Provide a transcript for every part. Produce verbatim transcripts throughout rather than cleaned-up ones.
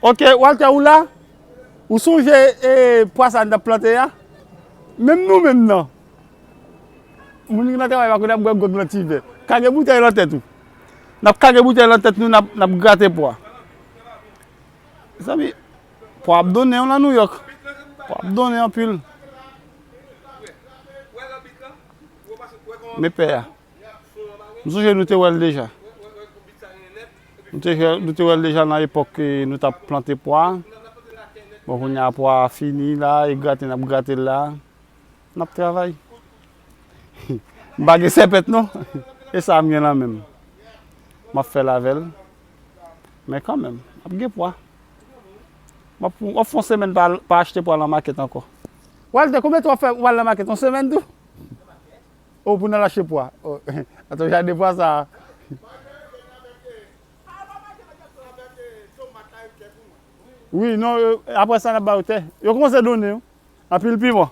Ok, Walter, ou la? Ou sonje, e, pwa sa n t ap plante a? Menm nou menm nan. Moun ki nan travay pa konnen ap gwègwèg nan ti vè. Kage boutèy nan tèt ou. N ap kage boutèy nan tèt nou, n ap, n ap grate pwa. Mezanmi, pwa ap donnen w nan Nouyòk. Pwa ap donnen anpil. Men pè a. M sonje nou te wè l deja. Nou te, nou te wè l deja nan epòk ke nou t ap plante pwa. Bon, kounye a pwa a fini la, e grate n ap grate l la. N ap travay. M pa gen sèpèt non. E sa m gen nan men m. M ap fè l avè l. Men kanmenm, m ap gen pwa. M ap, w ap fè yon semèn pa, pa achte pwa nan makèt ankò. Walter, konbyen tan w ap fè w al nan makèt? Yon semèn tou? O, pou n al achte pwa. O, atò, jade pwa sa a. Wi, non, yo, apre sa, n ap ba yo tè. Yo kòmanse donnen, wi. Anpil piman.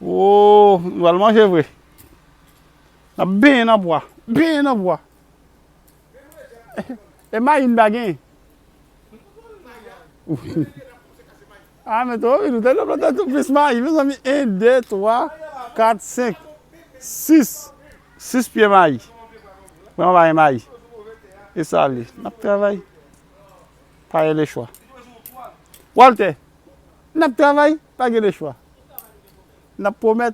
O, nou al manje vre. N ap benyen nan pwa. Benyen nan pwa. E mayi n pa genyen. A, men twò vin, ou te dwe plante tou plis mayi. Mezanmi, en, de, twa, kat, senk, sis. Sis pye mayi. Mwen pa gen mayi. E sa li. N ap travay. Pa gen lechwa. Walter, n ap travay, pa gen lechwa. N ap pwomèt,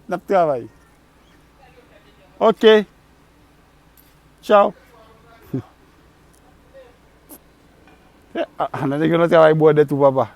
n ap travay. Ok. Tchaw. Eh, a, a, nan nèg yo nan travay bwè dèt ou, papa.